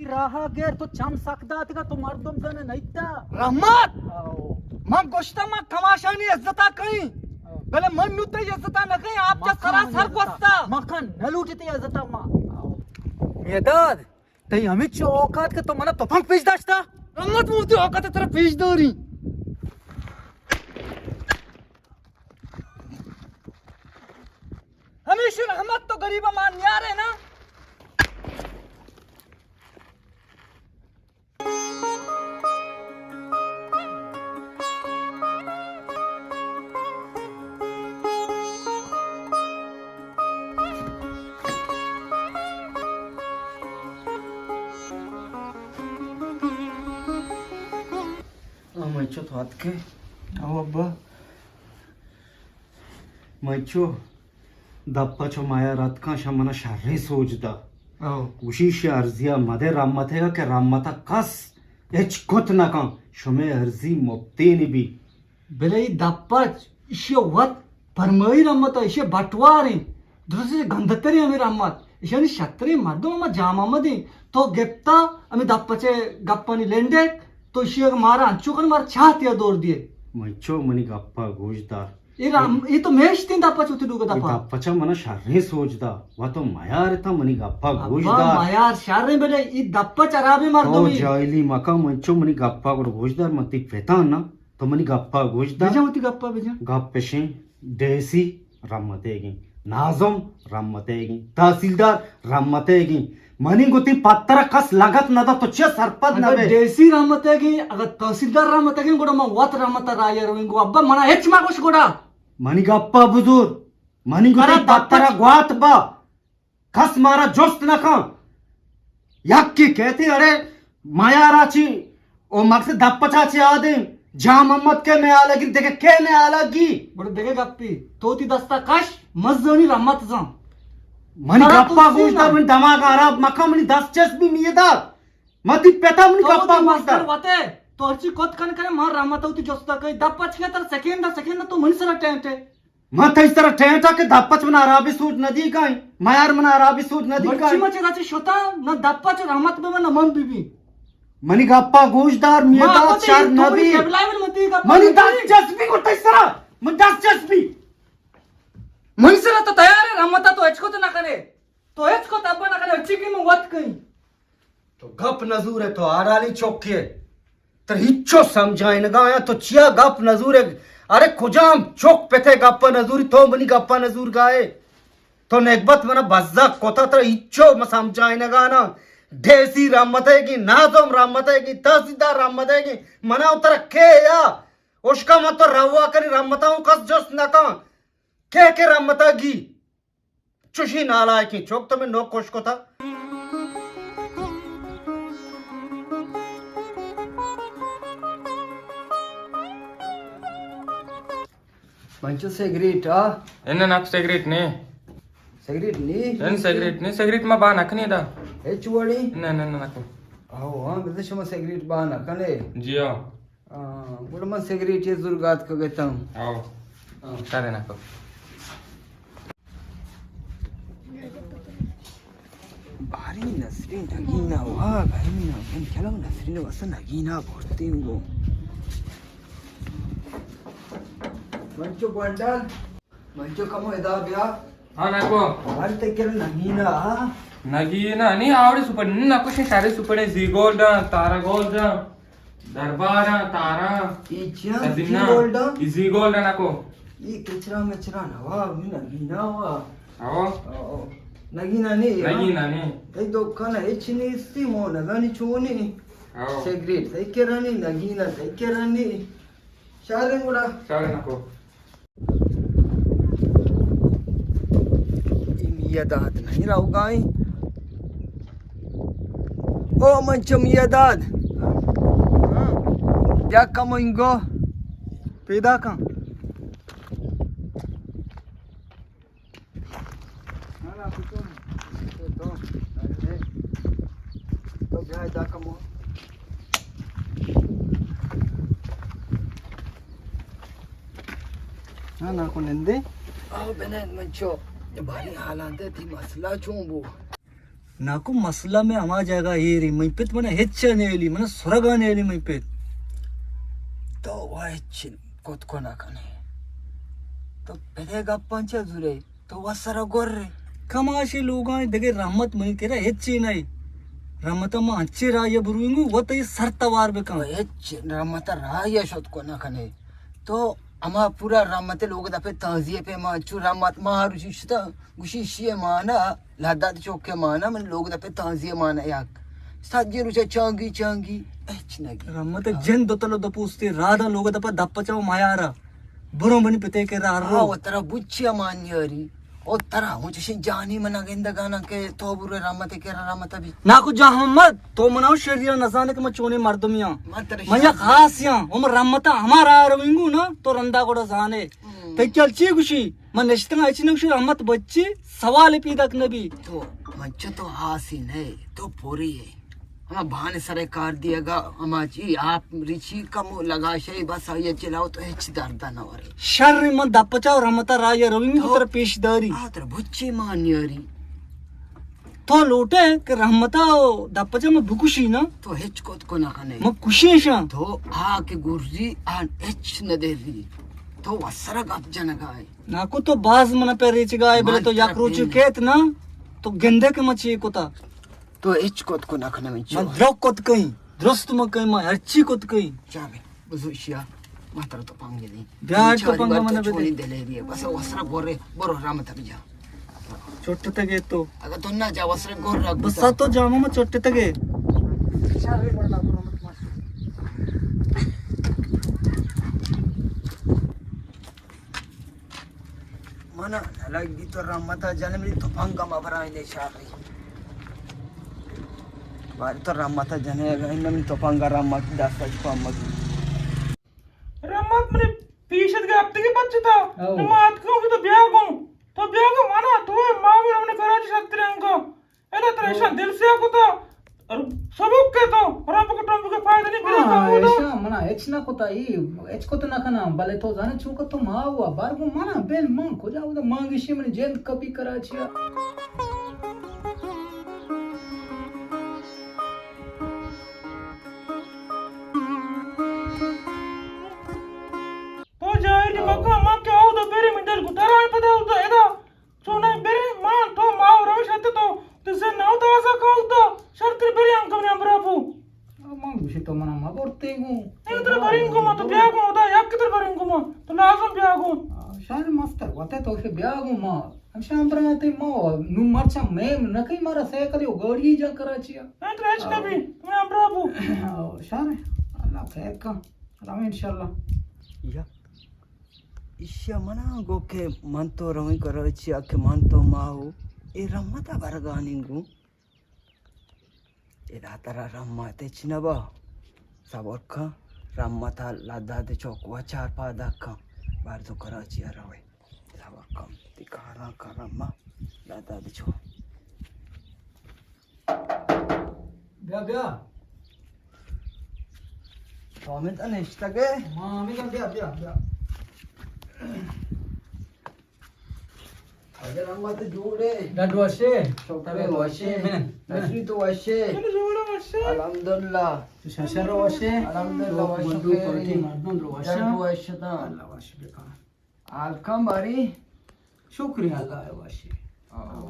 راہ ءَ گر، تو چم سک داتگا، تو مردم زن نئیتا۔ رحمت! آؤ۔ من گوشتا من کماشانی عزتا کئیں۔ آؤ۔ بلے من نو تئی عزتا نہ کئیں، آپ چا مکن سرا سر عزتا۔ گوستا۔ مکن نہ لوٹی تئی عزتا ما۔ آؤ۔ میداد، تئی ہمچو اوقات کہ تو منا تپنگ پیش داشتا؟ رحمت، من وتی اوقات ترا پیش داری۔ ہمیشی رحمت تو غریب مان نیارے نا۔ آ، مئے چو تو اتکے؟ او ابا۔ مئے چو دپ ءَ چو میار اتکاں، شہ من ءَ شریں سوج دا۔ او۔ گوشی، شہ ارزی ءَ مدے رحمت ءَ کہ رحمت ءَ کس ہچ کت نہ کن، شمے ارزی مپتین بی۔ بلے اے دپ ءَ چ ایشی ءَ وت پرمائی رحمت ءَ، ایشی ءَ بٹوار ایں، درست گندتریں ہمے رحمت، ایشانی شتریں مردم ہما جام احمد ایں۔ تو گپتا ہمے دپ ءَ چہ گپانی لنڈک، تو ایشی ءَ مارا انچو کن مارا چاہ تیا دور دیے۔ مئے چو منی گپ ءَ گوش دار۔ اے رام، اے تو میشتیں دپ ءَ چہ وتی لوگ ءَ دپ ءَ۔ دپ ءَ چہ من ءَ شریں سوج دا۔ و تو میار اتاں منی گپ ءَ گوش ابا دار۔ میار شریں، بلے اے دپ ءَ چہ ہرابیں مردمے۔ تو جاہلی مکن، من چو منی گپ ءَ گڑا گوش دار، من تئی پتاں نا، تو منی گپ ءَ گوش دار۔ بجن وتی گپ ءَ بجن۔ گپ اشیں، ڈیسی رحمت ایگیں، ناظم رحمت ایگیں، تحصیلدار رحمت ایگیں۔ منی گوتی پتر کس لگت نہ دا، تو چیا سرپد نہ اگر بے؟ ڈیسی رحمت ایگیں، اگر تحصیلدار رحمت ایگیں، گڑا من وت رحمت ءَ راہی ءَ رویں گو۔ ابا منا ہچ مہ گوش گڑا۔ منی گپ ءَ بزور، منی گوتی ارے پتر ءَ گوات با، کس مارا جست نہ کن۔ یکے کہتے اڑے میارا چی او مقصد دپ ءَ چا چی آدیں جام محمد کے میں آلگی دگہ کے میں آلگی۔ بڑے دگہ گپی، تو تی دستا کش، مزنی رحمت زن۔ منی ترا گپا تو گوش دار، نہ۔ من دماغ خراب مکن، منی دست چست بی میداد۔ من تی پتا منی تو گپا وتی گوش دار۔ مستر وتے، تو ہرچی کت کن کرے، من رحمت وتی جستا کئی۔ دپ ءَ چکے تر سکین دا، سکین دا تو منی سرا ٹینٹ ہے۔ من تئی سرا ٹینٹ ءَ کہ دپ ءَ چہ من ءَ ہرابی سوج نہ دیگ ءَ ایں۔ میار من ءَ ہرابی سوج نہ دیگ ءَ ایں۔ مرچی من چہ رچ شتاں، نہ دپ ءَ چہ رحمت بہ بہ نہ من بہ بی۔ منی گپ ءَ گوش دار، میداد شر نہ بی۔ منی دست چست بی گڑا تئی سرا۔ من دست چست بی۔ منی سرا تو تیار ہے، رحمت ءَ تو ہچ کت نہ کنے۔ تو ہچ کت ابا نہ کنے، ہرچی کہ من وت کئیں۔ تو گپ نزور ئے، تو آرالی چکے ئے۔ ترا ہچو سمجھائینگا آیاں، تو چیا گپ نزور ئے؟ ارے کجام چک پتے گپ نزوری، تو منی گپ نزورگا ئے۔ تو نگبت منا بزگ کتا، ترا ہچو من سمجھائینگا نہ۔ ڈیسی رحمت ئیگی، ناظم رحمت ئیگی، تحصیلدار رحمت ئیگی، منا و ترا کے یا؟ اشکا من تو روا کنی، رحمتا اوں کس جست نکن۔ کے کے رحمتا گی؟ چوشیں نالائکیں چک تو من نوک کش کتا۔ منچو سگریٹ آ؟ انہ ناکو سگریٹ نے۔ سگریٹ نی؟ انہ سگریٹ نے، سگریٹ ما با نکنی دا۔ ہچ وڑی؟ نہ، نہ، نہ، نکو۔ آہو، ہاں، بزن شما سگریٹ با نکنے۔ جی ہاں۔ آ، گڑا من سگریٹے زرگا اتکگ اتاں۔ آؤ۔ آ۔ شر نکو۔ باری نسرین نگینا وا، باری نگین کلم نسرین واسه نگینا برتین گو۔ منچو گونڈل۔ منچو کمو ادا بیا۔ ہاں، نکو۔ ہر تکر نگینا، ہاں؟ نگینا، نی آوڑی سپر، نی نکوشن شاری سپر، زی گولڈ، تارا گولڈ، دربار، تارا۔ ای چیا؟ زی گولڈ؟ ای زی گولڈ نکو۔ ای کچرا مچرا نوا، نی نگینا وا۔ او۔ او۔ نگینا نی، ہاں؟ نگینا نی۔ ای دکان ہچ نیستی، مو نزانی چونی۔ او۔ سگریٹ تکرانی، نگینا تکرانی۔ شاریں گڑا۔ شاریں نکو۔ اے میداد نہیں روگائیں۔ او منچو میداد۔ بیا کمو انگو۔ پیدا کن۔ تو بیا ادا کمو۔ ہاں، ناکو نندے۔ آ، بنند منچو۔ باری حالات تی مسئلہ چون بو؟ ناکو، مسئلہ مئے ہما جاگہ ایری، منی پت منا ہچ نیلی، منا سرگا نیلی منی پت۔ تو وا ہچ کت کو نہ کنے۔ تو پدے گپاں چہ زورے، تو وا سرا گورے۔ کماشی لوگاں دگہ رحمت منی کرا ہچی نہیں۔ رحمت ما انچے راہ یا بروئیں گو، وہ تئی سر توار بکن۔ تو ہچ رحمت راہ یا شت کو نہ کنے۔ تو ہما پورا رحمت لوگ دپے تازیے پہ ما، چو رحمت ما ہر روچی شتا، گوشی شیے مانا لداد چوکے مانا، من لوگ دپے تانزی مانا یک۔ سجی روچا چانگی چانگی، ہچ نگی۔ رحمت جند دو تلو دو پوستی رادا لوگ دپا دپ چاو میارا۔ برو منی پتے کے را رو۔ ہاں، و ترا بچی مان یاری۔ او ترا ہوں چشیں جانی منا گندگانا کہ تو برو رحمت کے را رحمت بھی۔ ناکو جان محمد، تو منا شریعہ نزانے کہ من چونی مردمیاں۔ من ترا من یک شریعہ خاصیاں، ہم رحمت ہمارا روینگو نا، تو رندا گوڑا زانے۔ ہم۔ تئی کل چی گوشی؟ من نشتگاں، ہچ نہ گوشی، رحمت بچی سوال پیداک نبی۔ تو من چہ تو ہاسی نئے، تو پوری ئے۔ ہما بان سرے کار دیگا، ہما چی آپ ریچی کمو لگا شے، بس آئی چلاو تو ہچ درد نہ ورے۔ شر من دپ چاو رحمتا راہ یا روی، تو تر پیش داری۔ آ تر بچی مان نیاری۔ تو لوٹے کہ رحمتا و دپ چا من بکشی نا؟ تو ہچ کت کو نہ کنے۔ من کشی شاں۔ تو آ کہ گرزی آن ہچ نہ دیری۔ تو وسرا گپ جنگا ئے۔ ناکو تو باز منا پہ ریچگا ئے، بلے من تو ترا یک روچے پین کیت نا، تو گندے کہ من چی کتا۔ تو ہچ کت کو نہ کنے من چو۔ من درو کت کئیں، درست من کئیں، من ہرچی کت کئیں۔ چا بے، بزو شیا، ما ترا تو پنگ دیں۔ بیا تو پنگ من بدے۔ چونی دلیری ئے، بس وسرا گورے، برو رحمت بجا۔ چٹتگے تو۔ اگہ تو نہ جا وسرا گور را بس گوتا۔ تو جامو ما چٹتگے۔ من نہ لگی تو رحمتا جن منی تپنگا مبرائیں شاری۔ باری تو رحمتا جنے اگہ انہ منی تپنگا رحمت دست اچ پا مگی۔ رحمت منی پیشت گپتگی بچتا۔ او۔ نمات کو تو بیا گوں۔ تو بیا گوں منا تو ماوی رمنے کراچی شترنگا۔ ادا ترا ایشاں دل سیاہ کتا، سبک کے تو، رمب کو ٹمب کے فائدہ نہیں، بلے ہاں، کمو دا۔ ایشاں منا ہچ نہ کتا، ای ہچ کت نہ کنا، بلے تو زانے چون کہ تو ما ہوا، بار گو منا بین من کجا ہوتا، مانگشی منی جند کپی کراچیا۔ تو جاہلی مکا، ما کہ آودا بری من دل کو، ترا پدا ہوتا، ادا۔ چونائی برے مان تو ماہ روش ات تو، تو زن نہ تازہ کاؤ تو، شرتر برے انکم نے امرا بو۔ من گوشی تو منا ما برتے گو۔ اے تر برین گو ما، تو بیا گو، دا یک تر برین گو ما، تو لازم بیا گو۔ شاید مستر وتے تو کہ بیا گو ما۔ ہمشان برا تے ما، نو مرچا میں نہ کئی مارا سائیکل یو گاڑی جا کراچی۔ اے تر ہچ نبی، تو امرا بو۔ شاید اللہ خیر کا، اللہ انشاءاللہ۔ ایشی ء منا گو کہ من تو رویں کراچی ء کہ من تو ماہو اے رحمت ء برگانی گوں۔ ادا ترا رحمت ہچ نہ با۔ صبر کن، رحمت ء لداد چوک و چار پادا کن، بار تو کراچی ء روئے۔ صبر کن، تی کاراں کاراں ما لداد چوک۔ بیا، بیا۔ تو ہمیں تو نشتگے؟ ما ہمیں تو بیا، بیا، بیا۔ اگر ہم تو جوڑے۔ ڈڈ وشے؟ شکر وشے۔ من، من۔ نشری تو وشے۔ من جوڑا وشے۔ الحمدللہ۔ تو ششر وشے؟ الحمدللہ، تو وشے۔ بندو پارٹی مردم رو وشے۔ ڈڈ وشے تا۔ اللہ وش بکن۔ حال کم باری؟ شکر اللہ ء وشی۔ آہ۔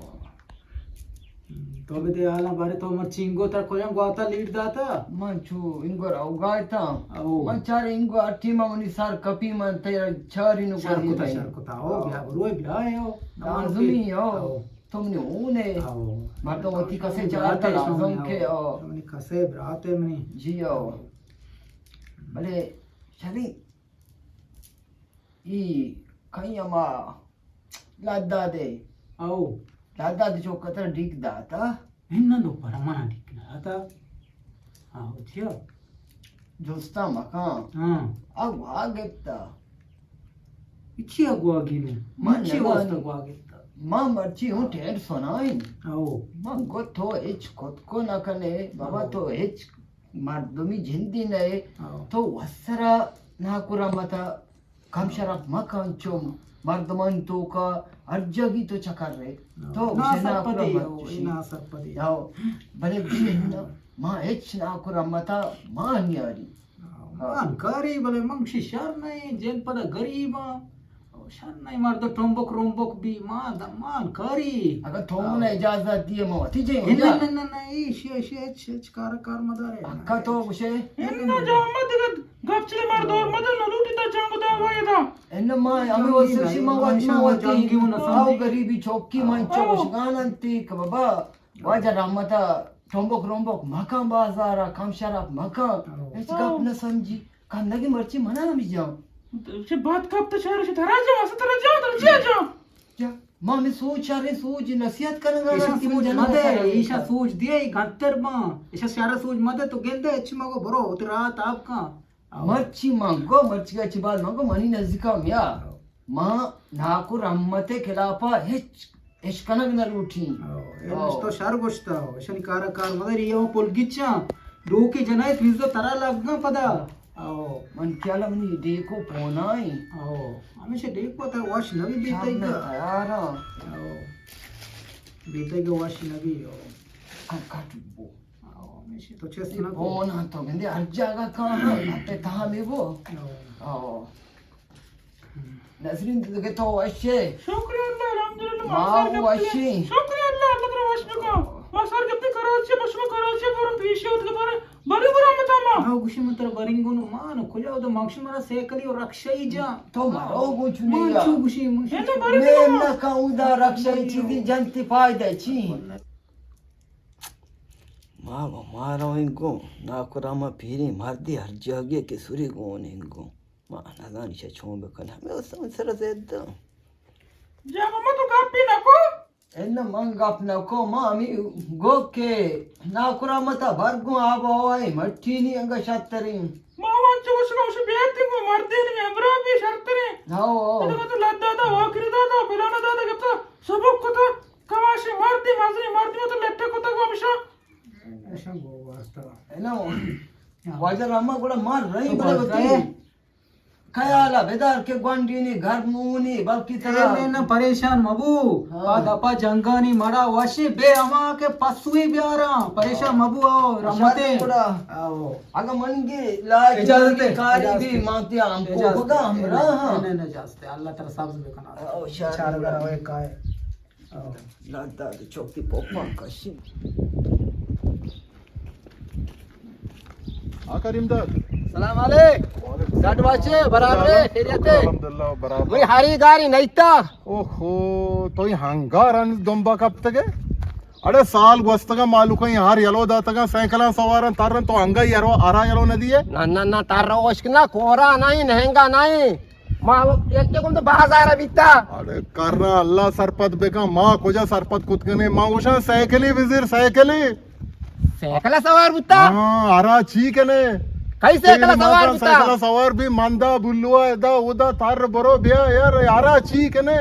تو بدے حالاں بارے تو مرچی انگو ترا کجام گواتا لیڈ داتا؟ من چو انگو را اوگایتا۔ او۔ من چار انگو ہر ٹیم منی سر کپی من تیرا چاری نو شر کتا، شر کتا۔ او بیا بروئے بیا ہے او۔ لازمی ہے او۔ تو منی اون ہے۔ او۔ مردم وتی کسے چار لازم کے او۔ منی کسے برات ہے منی۔ جی او۔ بلے شری ای کئی ہما لدادے۔ او۔ لداد چوک ترا ڈیک داتا؟ اناں دو پرمانا ڈیک نہ داتا۔ او چیا؟ جستا مکان۔ ہاں۔ اگوا گپتا۔ چیا گوا گینو؟ من چی واسطہ گوا گپتا؟ ما مرچی ہوں ٹینٹ سنائیں۔ او۔ من گو تو ہچ کت کو نہ کنے، بابا تو ہچ مردمی جندی نئے، ہاں۔ تو وسرا ناکو رحمتا کم شرف مکن چو مردمانی توکا، ہر جاگی تو چکر رے۔ ہاں۔ تو نا گوشے نا سرپدی، پورا ہو، مچشی۔ نا سرپدی۔ ہاں۔ بلے گوشے نا، ما ہچ ناکو رحمتا ما نیاری۔ ہاں۔ مان کاری، بلے من گوشی شر نہیں، جن پدا غریباں۔ او شر نہیں، مرد ٹومبک رومبک بی، ما د-، مان کاری۔ اگر تو منا اجازت دیے، ما وتی جائیں نہ، نہ، نہ، نہ، ایش، ایش، ایش، ایش کار، کار مدارے۔ اکا تو گوشے؟ انہ جا ما دگہ گپ چلے مار دور مدن، نہ لوٹی تا جنگ دا وای دا۔ انہ ما ہمیں وسیشی ما وقت ما وتی جنگی و نہ آؤ سمجھی۔ غریبی چوکی من چوش گان انتی کہ بابا واجہ رحمتا ٹومبک رومبک مکان بازارا کم شراب مکان۔ ہاں۔ ہچ گپ نہ سمجھی۔ کندگی مرچی منا ہمی جان۔ چہ بات کپت شہر چہ ترا جان، اسہ ترا جان، ترا چیا جان؟ جا، ما ہمیں سوچ شریں سوچ نصیحت کنگا ایشاں کہ من سوچ جنگ مدے، سرا ایشاں سوچ دیے، ای گنتر باں۔ ایشاں شر سوچ مدے، تو گندے، اچ مگو برو، وتی راہ تاب کن۔ مرچی من گو، مرچی اچ بعد من گو، منی نزدیکا میا۔ ما ناکو رحمت خلافا ہچ اشکنگ نہ لوٹیں۔ او، اے او۔ تو شر گوشتا، اشانی کارا کار مداری، او پل گچاں، ڈوکے جنائے فیزو ترا لگاں پدا۔ او۔ من خیال منی ڈیکو پونائیں۔ او، ہمیشہ ڈیکو تا وش نبی بیتگ۔ تیارا۔ او۔ بیتگ وش نبی، او۔ کٹ کٹ بو۔ او، ہمیشہ تو چست نہ کو۔ پونا تو گندے ہر جاگہ کہاں، اپے تہا میں بو۔ او۔ او۔ نسرین، تو کہ تو وشے؟ شکر اللہ، الحمدللہ، ما ما سر گپتے۔ وشی۔ شکر اللہ، اللہ ترا وش بکا۔ ما سر گپتے کراچی، پشما کراچی برم پیشی ہوت کے بارے، بری برا متا ما۔ ہاں، گوشی من ترا برنگون مان، کجا ہوتا مانگشی مرا سیکلی و رکشہ ای جا۔ تو مرو گو چونی من یا۔ چو گوشی من۔ یہ تو بری میں برا۔ نہ کہوں دا رکشہ ای چیزی جنتی فائدہ چی؟ ما، ما رویں گو، ناکو راما پیری مردی ہر جاگے کہ سوری گون انگو۔ ما نزانی چہ چون بکناں۔ ہمے استاں سر زد داں۔ جا ماما تو گپ بھی نہ کو۔ انہ من گپ نہ کو، ما ہمی گو کہ ناکو رحمتا بر گوں آب و ہوائے مٹی نی انگا شتریں۔ ما وان چہ وشگا وش بیت گوں مردین میں امرا بھی شرتریں۔ ہاو، ہاو۔ تو تو لد دادا، واکری دادا، پلانا دادا گپتا سبق کتا، کماشی مردی مزنی مردی تو لٹے کتا گو ہمیشہ۔ ایشاں گو واسطہ۔ انہ واجہ رحمہ گڑا مار رہی تو بلے بس ہوتی۔ خیالا بدار کہ گونڈینی گھر مونی بلکی ترا۔ اے نہ، نہ، پریشان مبو۔ ہاں۔ پا دپا جنگانی مڑا وشی بے ہما کہ پسوی بیاراں۔ پریشان مبو، آؤ، رحمتے۔ گڑا۔ آؤ۔ اگہ منگی لاج اجازت ہے، کاری اجازت بھی ہے۔ مانتی ہم کو اجازت خدا ہے۔ ہم راہ۔ نہ، نہ، نہ، اجازت ہے۔ اللہ ترا سبز بکنا۔ آؤ، شاہ چارگا روے کائے۔ لاد داد چوکی پوپا کشی۔ آ کریم داد۔ سلام علیک۔ وعلیکم۔ گڈ واچے، برابر ہے، خیریت ہے؟ الحمدللہ، برابر۔ منی ہری گاری نیتا۔ اوہو، تو یہ ہنگار ان دمبا کپتگے؟ اڑے سال گوستگا مالوکا یہ ہر یلو داتگا، سائیکلاں سوارن ترن تو ہنگا یرو، ارا یلو ندیے؟ نہ، نہ، نہ، تر روشک نہ، کورا نہیں، نہنگا نہیں۔ ما یکے گوں تو بازار بیتا۔ اڑے کرا اللہ سرپد بکن، ما کجا سرپد کت کنے؟ ما گوشاں سائیکلی بزیر، سائیکلی۔ سائیکل سوار بوتا؟ ہاں، ہرا چی کنے؟ کئی سائیکل سوار بوتا؟ سائیکل سوار بھی مندا بلوا ادا ادا تر برو بیا یار، ہرا چی کنے؟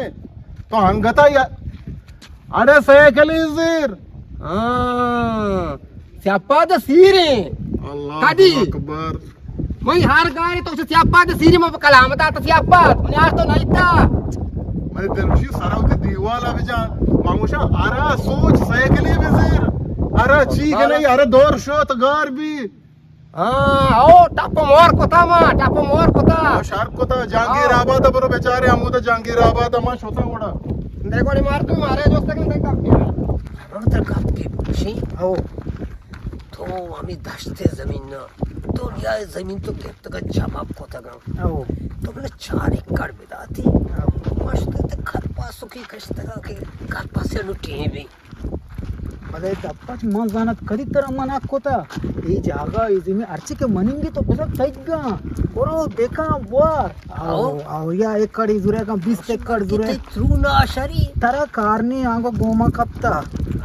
تو ہنگتا یا اڑے سائیکلی زیر۔ ہاں۔ سیاپاد سیریں۔ اللہ کدی؟ اکبر۔ منی ہر گاری تو سیاپاد سیری ما کلام دات سیاپاد۔ منی آس تو نہیں تا۔ منی دلوشی سراوتی دیوالا بجا۔ ماموشا ارا سوچ سائیکلی بزیر۔ ارا چی کنے ارا دور شو تو گار بھی۔ ہاں، او، ٹپ مور کتا ما، ٹپ مور کتا۔ او، شر کتا، جہانگیر ہاں۔ آباد برو بیچارے، ہمودا جہانگیر آباد ما شوتا گڑا۔ دے گوڑی مار تو مارے جو تک تک کپ کیا۔ ہم تر کپ کی بشی۔ او۔ تو ہمیں دشت زمین نا، دنیا زمین تو گپتگا جواب کتگا۔ او۔ تو بلے چار ایکڑ بداتی۔ او۔ مشتے تے کھر پاسو کی کشتگا کہ کھر پاسے نو ٹیم بھی۔ بلے دپچ من زانت کدی ترا منع کتا۔ اے جاگہ، اے زمین ہرچی کہ مننگی تو بزن تیگاں۔ برو بکاں بوار۔ او۔ او، او، یا ایکڑ زورے کن، بیست ایکڑ زورے۔ تئی ترو ناشری۔ ترا کار نی آنگو گوما کپتا۔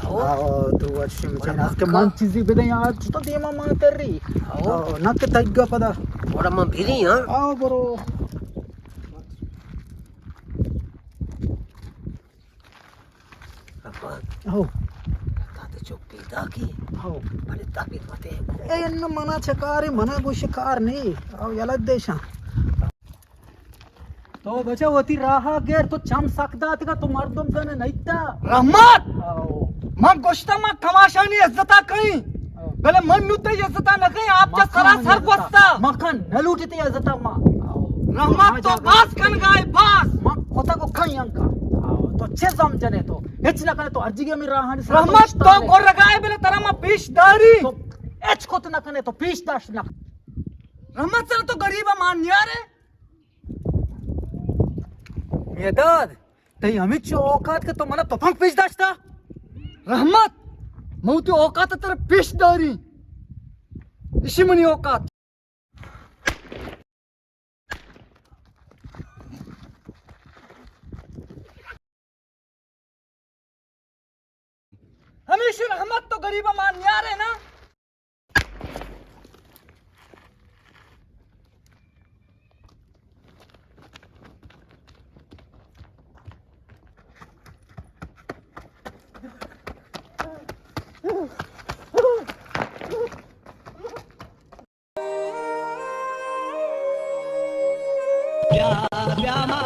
او۔ او، تو وشم چین است کہ من چیزی بدیں یار، تو دیما ما تری۔ او۔ او، نہ کہ تیگا پدا۔ گڑا من بری، ہاں؟ او، برو۔ ربان۔ ہو۔ تا تے چپ پیدا کی۔ ہو۔ بلے تا پیت متے۔ اے ان منا چکارے، منا گوش کار نہیں۔ او یلد دیشاں۔ تو بچا وتی راہ ءَ گر، تو چم سک داتگا، تو مردم زن نئیتا۔ رحمت! آؤ۔ من گوشتا ما کماشانی عزتا کئیں۔ آؤ۔ بلے من نو تئی عزتا نہ کئیں، آپ چہ سرا سر گوستا۔ مکن نہ لوٹی تئی عزتا ما۔ آؤ۔ رحمت تو باز کنگائے، باز۔ من کتا کو کئیں انکا۔ آؤ۔ تو چے زم جنے تو؟ ہچ نہ کنے تو ہر جگہ می راہانی سر رحمت تو گرگائے بلے ترا ما پیش داری۔ تو ہچ کت نہ کنے تو پیش داشت نہ۔ رحمت سر تو غریب مان نیارے۔ میداد، تئی ہمچو اوقات کہ تو منا تپنگ پیش داشتا؟ رحمت، من وتی اوقات ترا پیش داری۔ اشی منی اوقات۔ ہمیشی رحمت تو غریب مان نیارے نا۔ بیا، بیا ما